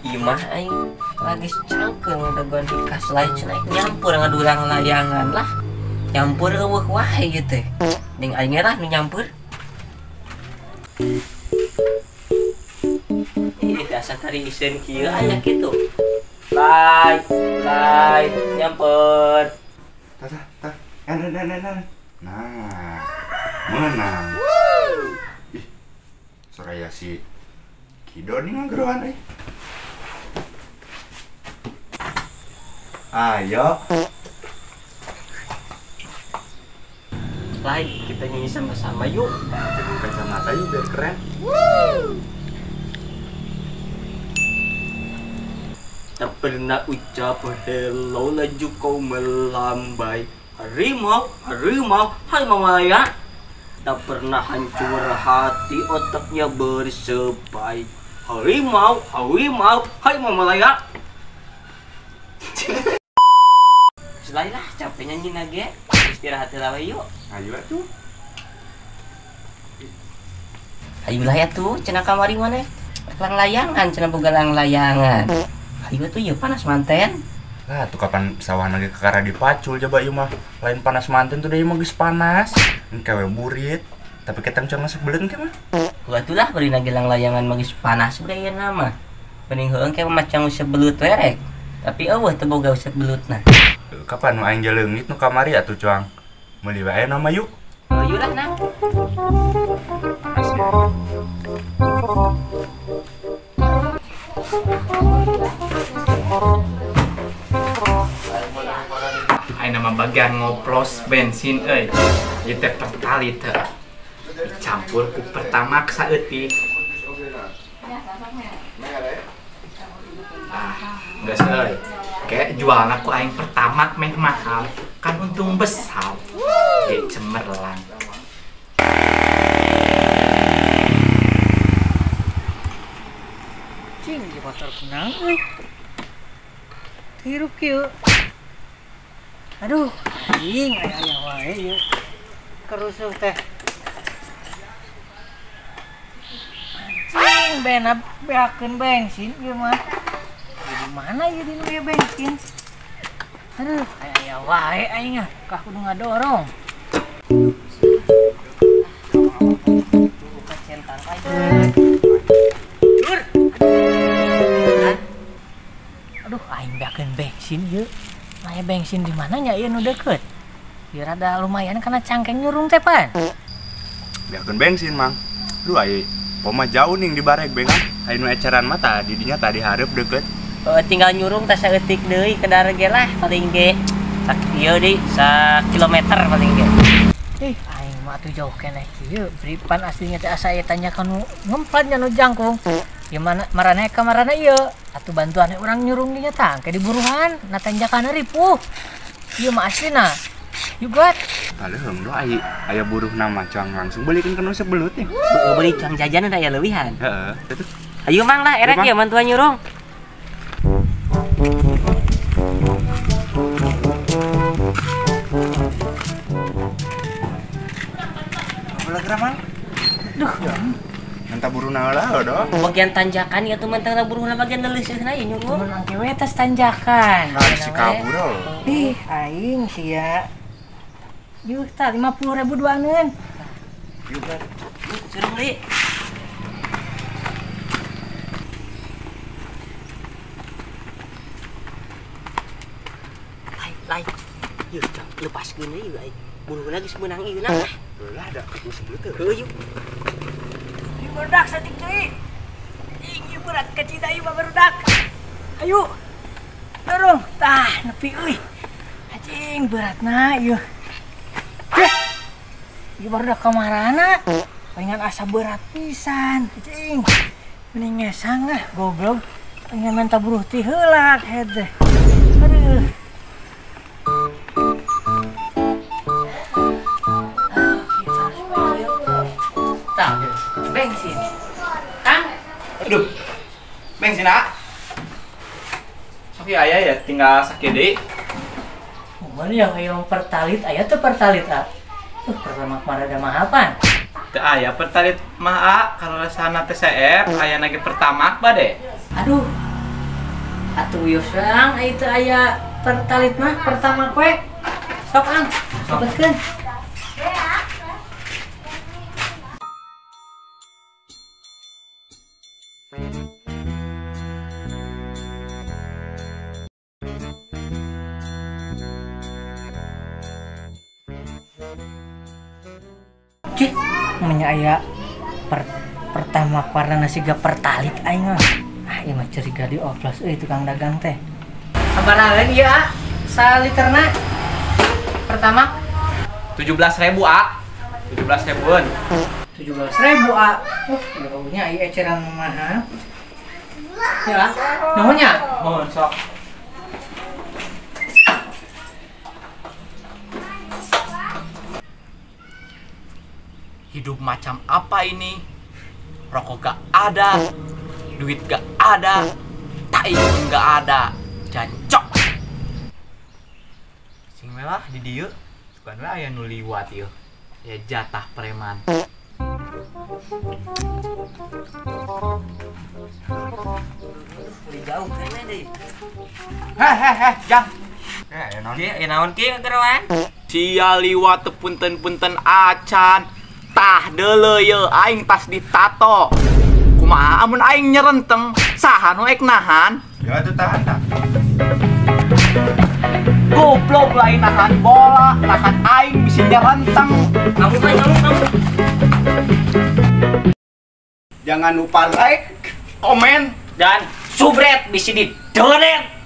Di imah aing lagi cangkeun ngadagoan di kas lain cenah nyampur ngadulang layangan lah. Nyampur eueuh wae ieu teh. Ning aing lah nu nyampur. Ih, dasar tari isen kieu aya kitu. Lai, lai, nyampur. Tah, tah, tah. Nah. Nah, menang. Ih, soraya si Kido nih ngagerohan euy. Ayo. Lai, kita nyanyi sama-sama yuk. Pakai kacamata yuk biar keren. Tak pernah ucap hello, laju kau melambai. Harimau, harimau, harimau Malaya. Tak pernah hancur hati, otaknya bersebai. Harimau, harimau, harimau Malaya. Selain lah, capek nyanyi nage. Istirahat lah yuk. Ayo atuh. Ayolah ya tuh, cenah kamari mana? Lang layangan, cenah boga lang layangan. Ayo tuh ya panas manten. Lah tuh kapan sawah lagi kekara dipacul coba ieu mah. Lain panas manten tuh deui mah geus panas. Engke we burit, tapi ketang cuma sebelet engke mah. Gua tuh lah bari lang layangan mah geus panas udah ieu nama. Mending heueuh engke macam sebelut we rek. Tapi eueuh teu boga sebelutna. Kapan nu aing jaleungit nu kamari atuh cuang. Meuli wae nama yuk. Ayo lah nah. Aing nama bagian ngoplos bensin euy. Ieu teh pertalit teh. Dicampur ku Pertamax saeutik. Ah, geus euy. Kayak jualan aku aing Pertamax meh mahal, kan untung besar. Ge cemerlang. Cing di motor kunang euy. Tirup kieu. Aduh, anjing aya wae ieu. Kerusuh teh. Anjing bena beakeun bensin ieu mah. Di mana ieu di nu bensin? Aduh, aya wae aing ah, kah kudu ngadorong. Buka centang aing. Dur. Aduh, aing beakeun bensin ieu. Aya bensin di mana nya ieu nu deukeut? Ieu rada lumayan karena cangkeng nyurung teh pan. Beakeun bensin, Mang. Duh ai poma jauh ning di barek bengan. Ai nu eceran mah tadi dinya tadi hareup deukeut. Tinggal nyurung teh saeutik deui kedar ge lah paling ge sak ieu deui sak kilometer paling ge. Ih, aing mah atuh jauh keneh kieu. Beripan aslinya teh asa ieu tanya ka nu ngemplat nya nu jangkung. Gimana marane ka marana ieu? Atuh bantuan urang nyurung dinya tah engke diburuhan na tanjakana ripuh. Ieu mah aslina. Yugat. Kaleuheung do ai aya buruh nama cuang langsung belikeun ka nu sebelut nih. Heeh, beli cuang jajanan aya leuwihan. Heeh, atuh. Ayo Mang lah erek ieu bantuan nyurung. Apalah Mang? Duh, entah buruh naon do. Bagian tanjakan ya tuh mentah buruhna bagian leuseurna ieu nyurung. Mun angke we tas tanjakan. Nah, si kabur. Ih, aing sia. Yuh, tah 50.000 duaneun. Yuk, surung deui. Lai, lai. Yuh, lepaskeun deui ai. Buruhna geus meunang ieu nah. Lah da geus sebelut teh. Heuh, yuk. Barudak satik cuy. Ing berat kecita ieu mah barudak. Ayo. Dorong tah nepi euy. Anjing beratna ieu. Ieu barudak kamarana. Palingan asa berat pisan anjing. Mending ngesang ah goblok. Pengen menta buruh ti heula head teh. Aduh. Tah, bensin. Kang. Aduh. Bensin ah. Sok ya aya ya tinggal sakedeui. Mun yang hayang pertalit aya teu pertalit ah. Pertama kemarin ada mahapan. Teu aya pertalit mah a, kalau sana teh CF aya lagi pertama bade. Aduh. Atuh wios ang ieu teu aya pertalit mah pertama we. Sok ang, sebutkeun. Cih, namanya aya pertama warna nasi ga pertalit aing mah. Ah, ieu mah curiga dioplos euy tukang dagang teh. Sabaraha ieu a? Saliterna pertama 17.000 a. 17 ribuan. 17.000 a. Jauhnya ieu eceran mah. Ya, nuhun nya. Nuhun sok. Hidup macam apa ini? Rokok gak ada, duit gak ada, tai pun gak ada, jancok. Sing melah di dieu, sugan we aya nu liwat ieu. Ya jatah preman. Jauh kene deui. Heh, jang. Naon kieu? Naon kieu geroan? Sia liwat teu punten-punten acan. Tah deuleu ye aing tas ditato. Kumaha amun aing nyerenteng, saha nu ek nahan? Ya atuh tahan tah. Goblok lain nahan bola, nahan aing bisa nyerenteng. Kamu mah kamu. Jangan lupa like, komen, dan subscribe bisa di donet.